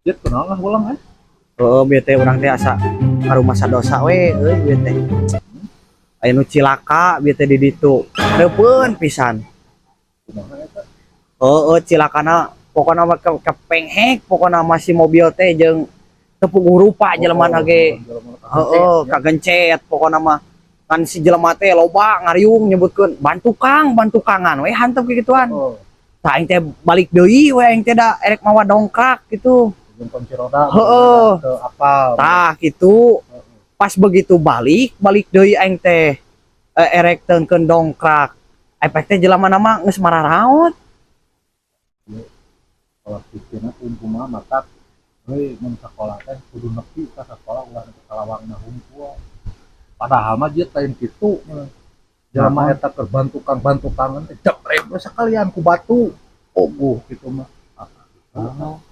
Jet, kunaon lah ulang eh? Heeh, bieu teh urang teh asa karumasa dosa we euy bieu teh. Aya nu cilaka bieu teh di ditu. Reupeun pisan. Kumaha eta? Heeh, cilakana pokona mah kepenghek pokona mah si mobil teh jeung teu puguh rupa jelema ge. Heeh, kagencet pokona mah. Kan si jelema teh loba ngariung nyebutkeun bantu kang, bantu kangan we hantep kikituan. Oh, Tah, aing teh balik deui we, aing teh da erek mawa dongkrak gitu. Jeung kunci roda. Heeh. Teu apal. Tah, gitu. Pas begitu balik, balik deui aing teh erek teungkeun dongkrak. Efek teh jelema nama geus mararaot. Kalau pikirna pun kumaha matak euy, mun sakola teh kudu nepi ka sakola, ulah nepi ka lawangna hungkul. Padahal mah dia lain kitu. Jelema eta keur bantukan-bantukangan teh jebrek we sakalian ku batu. Oguh gitu mah. Oh.